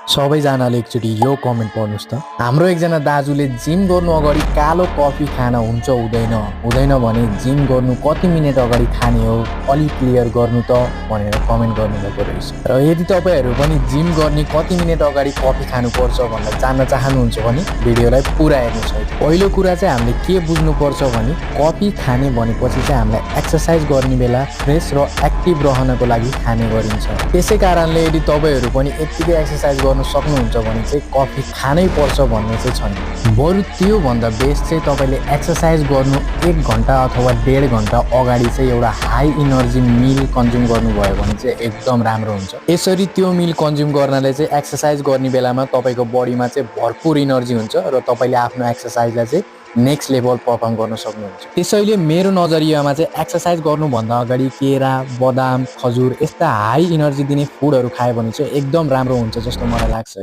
सबैजनाले एकचोटि यो कमेन्ट पढ्नुहोस् त। हाम्रो एकजना दाजुले जिम गर्नु अगाडि कालो कफी खान हुन्छ हुँदैन, हुँदैन भने जिम गर्नु कति मिनेट अगाडि खाने हो, अलि क्लियर गर्नु त भनेर कमेन्ट गर्नुभएको रहेछ। र यदि तपाईँहरू पनि जिम गर्ने कति मिनेट अगाडि कफी खानुपर्छ भनेर जान्न चाहनुहुन्छ भने भिडियोलाई पुरा हेर्नुहोस् है। पहिलो कुरा चाहिँ हामीले के बुझ्नुपर्छ भने कफी खाने भनेपछि चाहिँ हामीलाई एक्सर्साइज गर्ने बेला फ्रेस र एक्टिभ रहनको लागि खाने गरिन्छ। त्यसै कारणले यदि तपाईँहरू पनि यत्तिकै एक्सर्साइज गर्नु सक्नुहुन्छ भने चाहिँ कफी खानै पर्छ भन्ने चाहिँ छैन। बरु त्यो भन्दा बेस्ट चाहिँ तपाईँले एक्सर्साइज गर्नु 1 घन्टा अथवा 1.5 घन्टा अगाडि चाहिँ एउटा हाई इनर्जी मिल कन्ज्युम गर्नुभयो भने चाहिँ एकदम राम्रो हुन्छ। यसरी त्यो मिल कन्ज्युम गर्नाले चाहिँ एक्सर्साइज गर्ने बेलामा तपाईँको बडीमा चाहिँ भरपुर इनर्जी हुन्छ र तपाईँले आफ्नो एक्सर्साइजलाई चाहिँ नेक्स्ट लेभल परफर्म गर्न सक्नुहुन्छ। त्यसैले मेरो नजरियामा चाहिँ एक्सर्साइज गर्नुभन्दा अगाडि केरा, बदाम, खजुर यस्ता हाई इनर्जी दिने फुडहरू खायो भने चाहिँ एकदम राम्रो हुन्छ जस्तो मलाई लाग्छ है।